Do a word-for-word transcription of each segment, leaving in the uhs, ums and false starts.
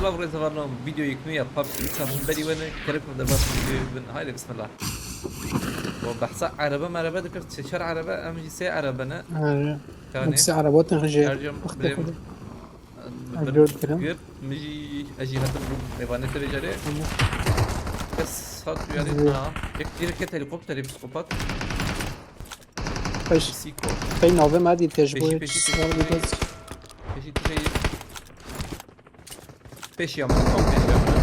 Rêzevarno, videoyek nû ya PUBG çar hemberî we ne, kerem ku derbas videoyê bin. Haydi bismillah. Bo behsa erebe merebe dikir, çi çar erebe, em jî sê erebe ne. Ee, Kanê. Hepsi araba tenxe jê. Ercan, Wextê birêm, xwe de. Em bir jor dikirin. Gir, min jî, ez jî hatim bû mêvanê te vê carê. Tamam. Kes hat duyarê Ee, na. Yek direkt helikopterê psikopat. Peş. Psiko. Pey navê me dî tecrübe. Peşî, peşî, peşî, peşî. Peşî tijeyî. Peşiya min, tam peşiya min.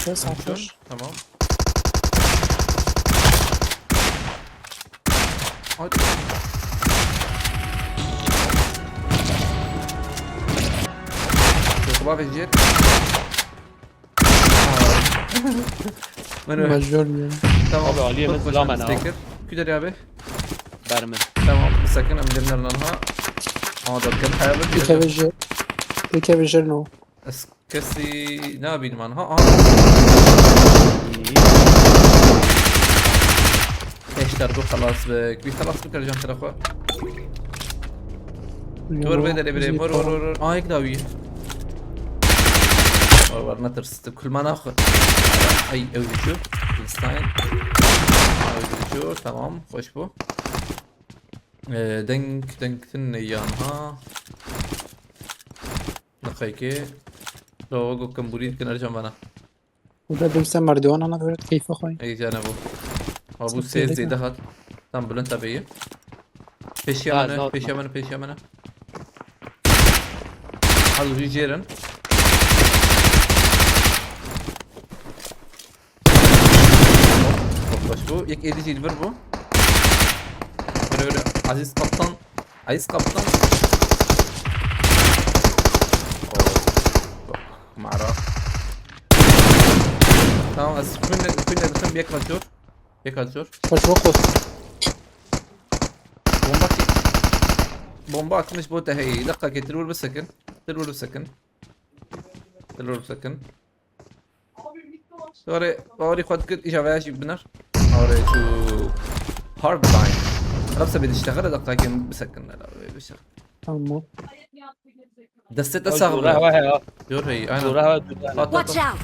Ses Tamam, atmış. Tamam. Hadi. Yok, bak, Jet. Mano. Major ya. Tamam. Abi, Ali'ye Tut mesela başına ben al. Staker. Küder abi. Verme. Tamam. Sakın emrimler lan ha. Aa, da gel hayal Bir kere jir. Bir kere jir no. Es kesi ne yapayım lan ha? Aa. Eşler bu halas be. Bir halas bir karıcan tarafı. Dur be deli bire. Vur, vur, vur, vur. Aa, ek daha iyi. Var, var, ne tırstı. Kulman ah. Ay, ew şu. Stein. Ew şu. Tamam. Hoş bu. Ee, denk, denk, tin ne yan ha? Nexeyke. Lo, go kemburi kin ercan bana. Burada bir sen merdiven ana böyle keyfe koy. Ey, canım bu. Ha, bu Sıkıntı ses yok zeyde ya. Hat. Tam Bülent abiyi. Peşiye Ha, bana, no, peşiye no. Bana, peşiye bana. Al, rüzgarın. Çok hoş bu. Yek êdî jî li vir bû. Were, were. Aziz Kaptan. Aziz Kaptan. Oh. Mara. Tamam, ez kune, kune dixim yek kaçıyor. Yek kaçıyor. Kaç yok olsun. Bomba ki. Bomba atmış bu te hey. Dakika getir vur bir sakın. Dur vur bir sakın. Dur vur bir sakın. Orê, orê xwe dikir, îja veya jî biner. Orê çû Hardline. Rafsa bir iştahara da kakin bisekin la, bir şey. Tamam. Destê te sağ be. Dora hewa hewa. Yor hey, aynen. Dora hewa dora. At, at, Watch at.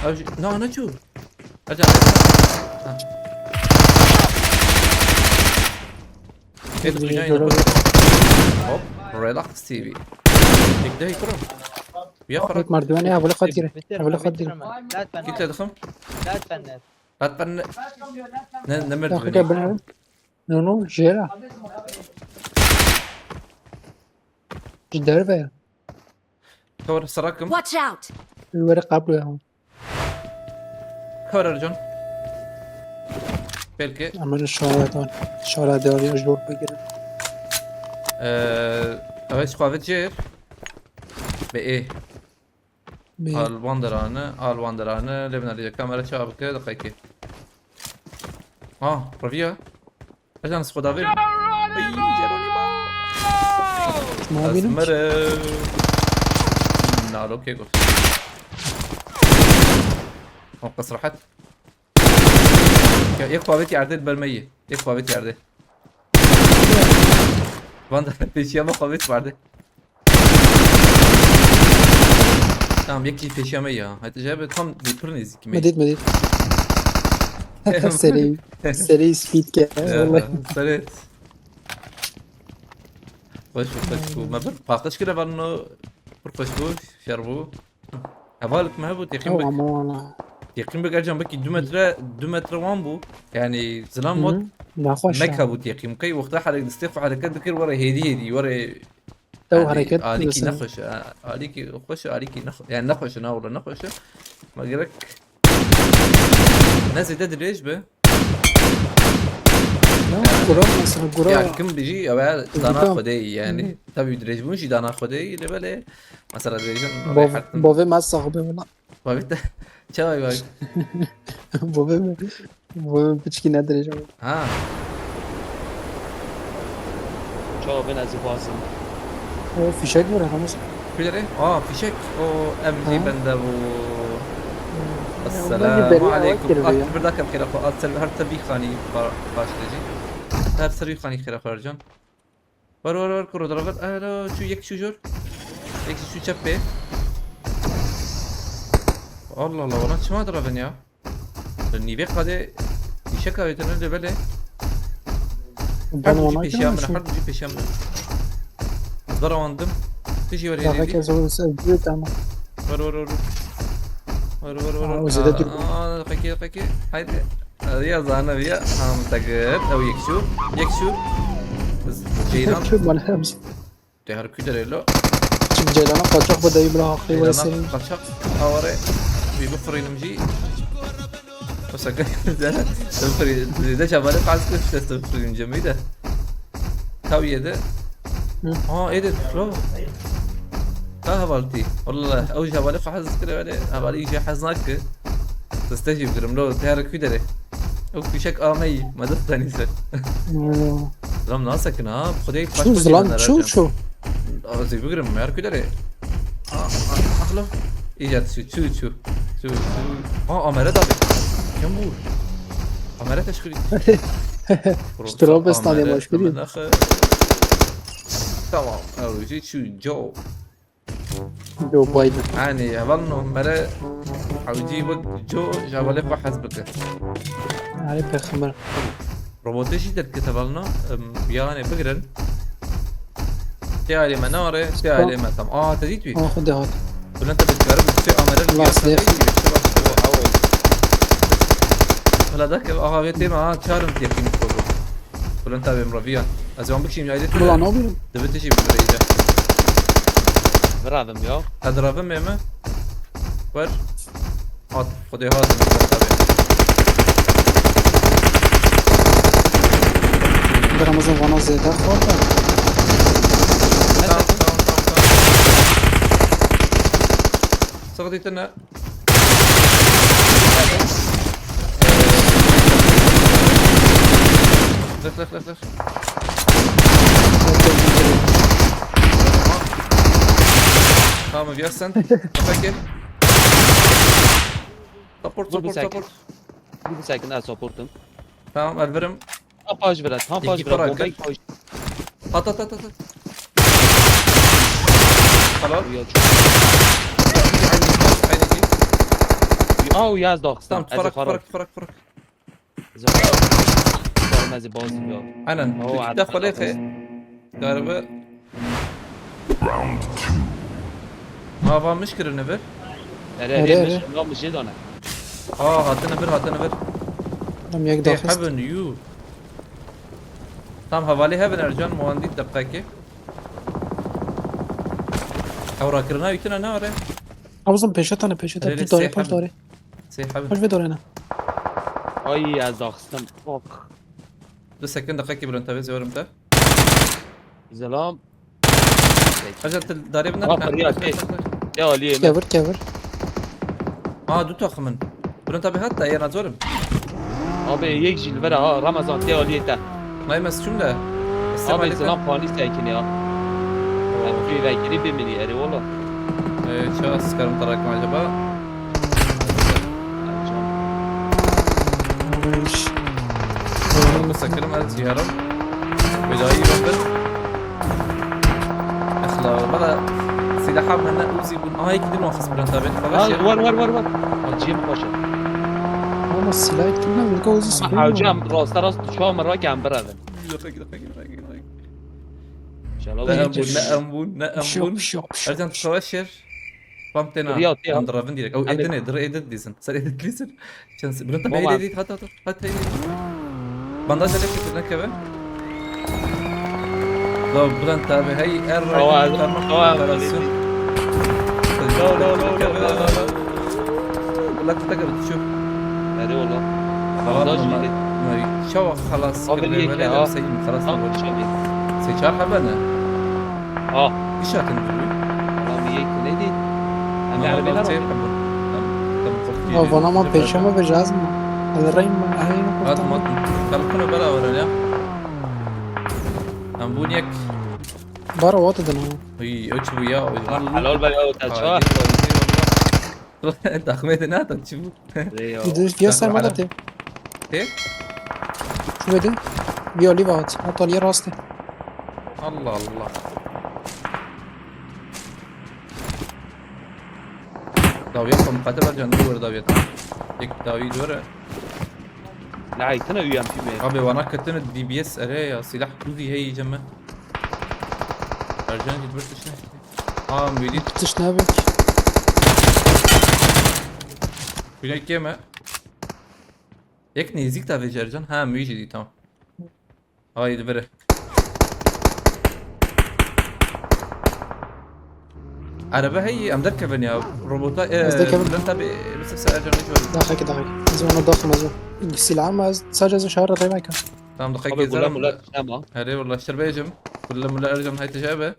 Out! Ev jî, na, ne çû? Aca. Ha. Hop, Relax T V. Çekde yıkırım. Ya Bak, Ferhat. Merdiven ya, böyle kat gire. Bitir, Böyle kat bitir gire. Ama. Lat ben. Git dedim. Lat ben. Lat ben ne? Ne, ne Ya, merdiveni? Kuka biner. No, no, jera. Ji derve ya. Tor sarakım. Watch out! Were kablo ya. Kör Ercan. Belki. Ama ne şara da, şara da ya jor begirin. Eee, evet, xavet jêr. Be e. Be. Alwan derane, alwan derane, lê binarî kamera çawa bike, deqekê. Ah, reviya. Ajan skoda ver. Ay, Geronimo. Ma benim. Asmere. Nalo ke got. O qas rahat. Ya, yek xwavêt yerde li ber me yê. Yek xwavêt yerde. Van da peşiya me xwavêt vardı. Tamam, yek jî peşiya me ya. Hadi cebe tam bir pir nêzîkî me. Medit, medit. Serî, serî speed ke. Ya, vallahi. Serê. Xweş bû, xweş bû. Me bir paqij kire van no. Bir xweş bû, şer bû. Hevalek me hebû, teqîm bik. Aman Allah. Teqîm bik Ercan, belkî du metre, du metre wan bû. Yani zilam mod. Naxweş mek ya. Hebû teqîm. Qey wexta hareket, destê xwe hareket dikir, were hêdî hêdî, were Tew yani hareket alîkî mesela. Nexweş e. Alîkî xweş e, alîkî nexweş. Yani nexweş e, na wala nexweş e. Me gerek ne zêde dirêj be. Ya, gura mesela, gura. Ya, kim bijî, ew e dana Xwedê yî, yani. Hı. Tabii dirêjbûn jî dana Xwedê yî, lê belê, mesela, dirêjin, Bov-, bovê me sax be wala. Bavê te, çawa bak? Bovê me, bovê me piçkî ne dirêj e. Ha. Çawa ben ez ê xwazim. O fişek var, Ramos. Kulere? Aa, fişek. O M G Ha. Bende bu. Esselamu aleyküm. At bir dakika xêra xwe. At ser her te vî xanî ba-, baş dejî. Her ser vî xanî xêra xwe Ercan. Ver, ver, ver, kuro dara ver. Alo, çû yek çû jor. Yek çû çepê. Allah Allah, wana çima dara ben ya? Nîvê qadê fîşek avêtine de belê. Her du jî pêşiya min, her du jî pêşiya min. Ez berawandim. Tu jî werê dî. Daqek ez û se dî tamam. Ver, ver, ver. Ver, ver, ver. Aa, o zêde dur. Aa, daqekê, daqekê. Haydi. Aa, ya zane ya. Tamam, takır. Ew yek çû. Yek çû. Ceylan. Çû bana hemşe. Te her ku derê lo. Çim Ceylan'a kaçak bu dayı bile haklı. Ceylan'a kaçak. Aware. Bir bu fırınım jî. O sakın. Sen fırın. Zêde çabalê qaz kir, işte sen fırın cemî de. Tav yedi. Hı. Aa, êdî, bro. Ka hevaltî. Wallah, ew ji hevalê xwe hez dikir, wele hevalî îja hez nake. Deste jî bigirim, lo, te her ku derê. Ew fîşek ameyî, me dest danî ser. Hmm. Zilam nasekin ha, bi Xwedê paş Çû xwe zilam, jî çû, çû. Aa, zî bigirim, her ku derê. Aa, aa, ah, lo. Îja çû, çû, çû. Çû, çû. Aa, amere da be. Kim bu? Amere teşkilî. Bro, işte, Robes amere, tanıya başka değil. Tamam, ew jî çû, Joe. Joe Biden. Yanî, hevalno, mere hewcî wek Joe ji hevalê xwe hez bike. Erê pêxember. Robotê jî derket hevalno, em, yanê bigirin. Tê alê me nare, tê alê me tam. Aa, te dît wî? Aa, xwedê hat. Bülent te dikare, bu tê amere. Lastik. Hala da ke, aha, vê tê me, aha, çarim tê, kim kogo. Bülent abi, em raviyan. Ez wan bikişîm, aydê tu. Bila nabînim. Divê tu jî bidireyî de. Biravim ya. Ez diravim ê me. Wer. Hat, Xwedê hat, Bülent abi. Biramazın vana zêde xorta. Tamam, tamam, tamam, tamam. Sıkı diktin ne? Lef, lef, lef, lef. Tamam, yes, sen. Kafa gel. Support, support, support. Bir sakin, ha, supportum. Tamam, elverim. Tam paş bira, tam paş bira. Bombayı koy. At, at, at, at, at. Helal. Ya çok. Aynı, aynı, aynı. Aa, yaz da. Tamam, tüferek, tüferek, tüferek, tüferek. Zor. Zor, mezi bazı ya. Aynen. Oo, bir de kolay ki. Galiba. Round two. Ha, van miş kirine ver. Ere, ere, ere. Miş, lan miş dane. Aa, hatine ver, hatine ver. Tam yek daha. Heaven you. Tam havale heaven Ercan, muandî deqekê. Ew rakirina wî tune ne are? Abzim pêşe tane, pêşe tane. Pêş dare, pêş dare. Sê heaven. Pêş vê dare ne. Ay, ez daxistim. Bak. Du sekund, deqekê Bülent abi, zêwerim te. Zelam. Hacı, te darê bin. Bak, ya, şey. Ya, Ali'ye mi? Kevir, kevir. Aa, du takımın. Bülent abi, hatta yerine zorum. Abi, yek jî li vera ha, Ramazan, tê Ali'ye te. Nayme, suçum da. Abi, selam, panik tekin ya. Ben bir vekili bir mini eri oğlum. Ee, çağ sıkarım tarakma acaba? Bunu sakarım, ez yarım. Bedayı bakın. Exla, bana silaha bana Uzi bun. Aha, iki din wafız Bülent abi. Bana şey. Var, var, var, var. Acıyım paşa. Ama silah ektim ben, bir Uzi sıkıyorum. Hocam, rasta rast şu an merak em birader. Gidek, gidek, gidek, gidek. Şala ne em bun, ne em bun, ne em bun. Bir şey yok, bir şey yok, bir şey yok. Ercan, savaş yer. Spam tena. Ya, ya. Em diravin direkt. Ew edit ne? Dir edit dizin. Sen edit dizin. Sen Bülent abi edit, edit, hat, hat, hat. Bandaj edit getir, ne keve? La Bülent abi, hey, er. Tamam, tamam. Operasyon. No, no, no, no, no, no. Bülent abi, şu. Nerede oğlum? Tamam, bandaj mı? Çava halas. Abi, niye ki, ha? Sayın halas. Tamam, şey. Seçer habene. Ah. İş hakkında duruyor. Adam iyi ki ne değil. Hem de arabayla var. Ya bana ama pêşe me vêjaz me. Ez reyim me, ez reyim me. Atim, atim. Telefonu beraber ya. Em bûn yek. Bara wat edin ha. Uy, uç bu ya. Helal be ya, te çawa? Daxmê de natan çi bû? Rê ya. Dû diye ser mala tê. Tê? Şû vê de. Viya lîva hat. Hat aliyê rastê. Allah Allah. Dawiya xwe miqate ber can dur dawiya. Tek dawi dur. La aytına üyem pime. Abi wana ketine D B S ere ya silah kuzi hey ceme. Ercan git bir tişne. Aa müdür. Tişt nabek. Güney keme. Yek nezik da vecercan. Ha müyücü değil tamam. Haydi vere. Araba hey em derkevin ya. Robota e, Ez derkevin. Bülent abi bir ses Ercan hiç var. Daxekî daxekî. Ez wana daxim ez. Silahım ez. Sadece ez şehir rey mekan. Tamam da Abi kayıt gula mula tiştema. Herê valla şerbeyecim. Kulle mula Ercan hay tecebe.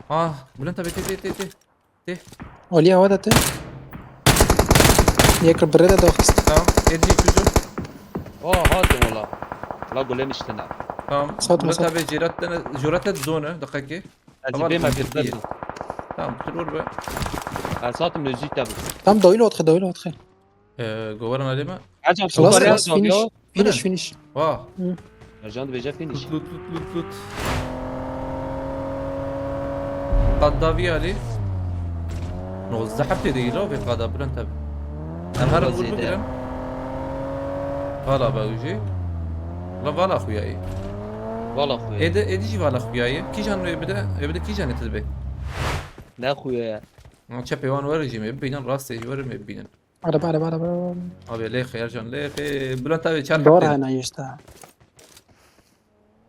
Ah Bülent abi te te te te. Aliyê hewa de tê. Yek li birê de daxist. Tamam. Erci çocuğum. Aa hatim ola. La gule niştine. Tamam. Satma, Bülent satma. abi cirat dene. Jurate zone. Dakika. Ez Tamam, bê me tamam, bir iyi. dur. Tamam. Dur vur be. Ez hatim nözî te bi. Tam dawî li otxe dawî li otxe. Ee, Govaran aleme. Ercan Xelas sokarya xelas finish. Bana. Finish finish. Vah. Ercan dibêje finish. Lut lut lut lut lut. Qaddavi Ali. Nozdeh heptê değil o ve qada Bülent abi. Em her Biraz vur zêde. Bigirin. Vala be uji. La vala xuyayı. Vala xuya. Ede edi jî vala xuyayı. Kijan ve bide, e bide kijan eti be. Ne xuya ya. Çepê wan were jî me bînin, rastê jî were me bînin. Araba araba araba araba. Abi lê xeyr can lê xê. Bülent abi çar Doğru heptê. hena işte.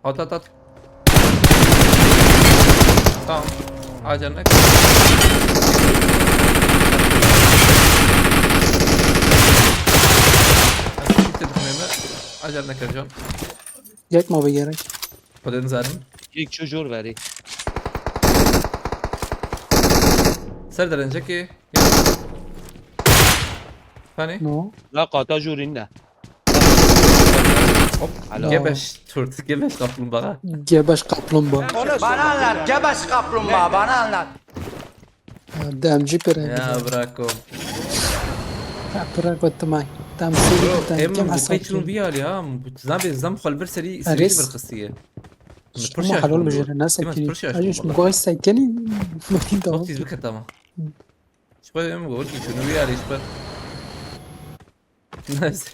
At at at. Tamam. Acele. Acele ne can. Yek ma be gerek. Xwedê nizanim. Yek çu jor verî. Ser derencekê. Hani? No. La qata jor inne. Hop. Alo. Gebeş turt, gebeş kaplumbağa. Gebeş kaplumbağa. Bana anlat, gebeş kaplumbağa, bana anlat. Demci pere. Ya bırak o. Pere kutmay. Demci Bro, tem em kem bu hasat. kaçın bir hal ya. Zam be zam xol bir seri Ares. seri bir kısıye. Şuma halol bijere, ne sekini. Ayo şuma goy sekini. Mutin tamam. Notiz bir katama. Şpa em bu ki şunu bir hal şpa. Neyse.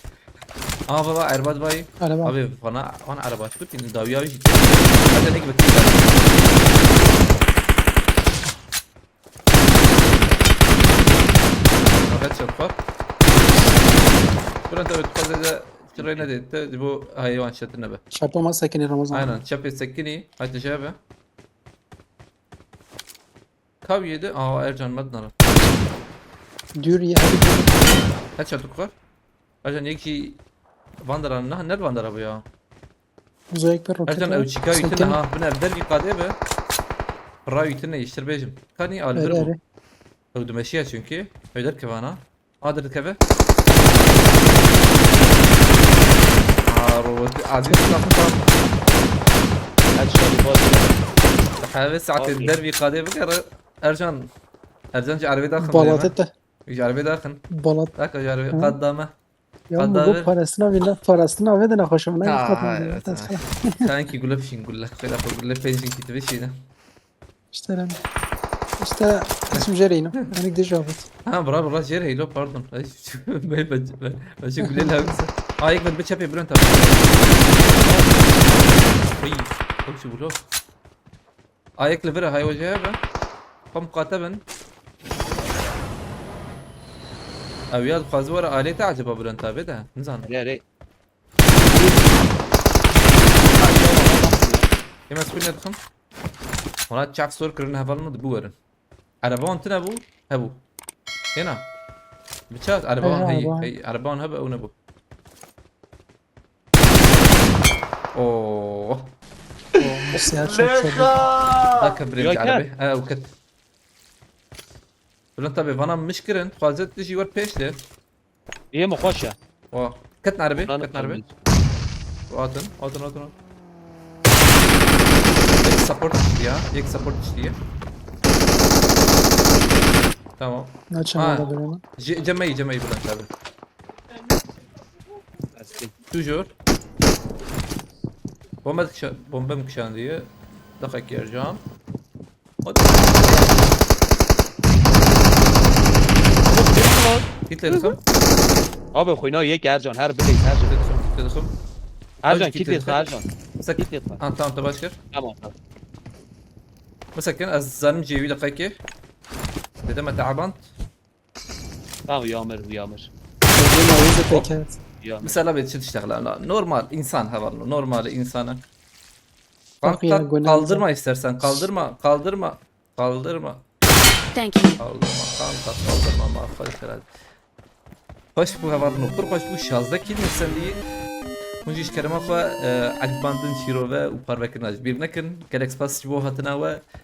Aa baba erbat bay. Araba. Abi bana bana araba çıkıp dawiya bir şey. Hadi ne gibi. Fakat çok bak. Burada evet fazla da şuraya ne dedi? Bu hayvan şatına be. Şapa ma sekini Ramazan. Aynen. Çapı sekini. Hadi şey be. Kav yedi. Aa Ercan Madnara. Dür ya hadi dür. Kaç atuk var? Ercan yek şey Vandara ne? Ne Vandara bu ya? Uzay bir roket. Ercan Var. ew çika Sekini. Ütüne ha. Bine dergi kadê be. Pıra ütüne iştir bejim. Kani alibir Öyle bu. öyle. Ew dimeşiya çünkü. Ew derkevana. Adir keve. Aa robot. Aziz lafı tam. Her şey bu. Heve saatê Okey. Derbi kadê bikere. Ercan. Ercan ci arabê daxin. Balatı da. Ji arabê daxin. Balat. Dak ji arabê. Hı. Qat dame. Ya Qat bu daver. Parasına bile parasına ve de ne hoşuma ne Ha, katma. evet, evet. Sanki gule pişin gule. Xêra xwe gule pêncin kitibê şîne. İşte lan. İşte isim Jereyno. Hani de cevap. Ha bra bra jêr heylo pardon. Ay, ben ben ben ben şey gule lazım. Ay ben bir çapı Bülent abi. Ay, çok şu gule. Ayek li vir hay hocaya be. Xwe miqate bin. Ew ya dixwaze were alê te acaba Bülent abi de. Nizanim. Rê rê. Ême spîne dixin. Wana çav sor kirin heval min dibu werin. Ereba wan tune bû? Hebû. Hêna. Bi çav ereba wan Hey, hey. ereba wan. Hey, ereba wan hebe ew nebû. Oo. Siyah çok çok. Dake birinci Yok, erebê. Ew ket. Bülent abi vana mişkirin. Xwazet dijî wer pêş de. Yê min xweş e. O. Ketin erebê. Lan Ketin erebê. O atin. Atin atin atin. Yek support düştü ya. Yek support düştü ya. Tamam. Naçe Ha. mala birêna. Ce- Cemeyî, cemeyî Bülent abi. Eski. Toujours. Bombe kişa, bombe mi kişandiye? Deqek Ercan. Hadi. Hitler kim? Abi xwîna yek Ercan, her bileyt Ercan. Hitler kim? Hitler kim? Ercan Hadi kit yetme Hitler. Ercan. Sak. Kit yetme. Ha, tamam, te baş kir. Tamam, tamam. Mesela ken ez zanim cêwî deqekê. Dedim te abant. Tamam, yamir, yamir. Birêna wî zî pêket. Yamir. Mesela bir çi tiştexla. Normal insan hevalno. Normal insanı. Bak ya, Kalk- gönül kaldırma sen. istersen. Kaldırma. Kaldırma. Kaldırma. Kaldırma. Thank you. Kaldırma. Kanka kaldırma. Mafal herhalde. Hoş bu hevalno. Kur hoş bu şazde kill sen diye. Hûn jî ji kerema xwe, e, edbandin şîrove û parvekirina ji bîr nekin. Gelek spas ji bo hatina we.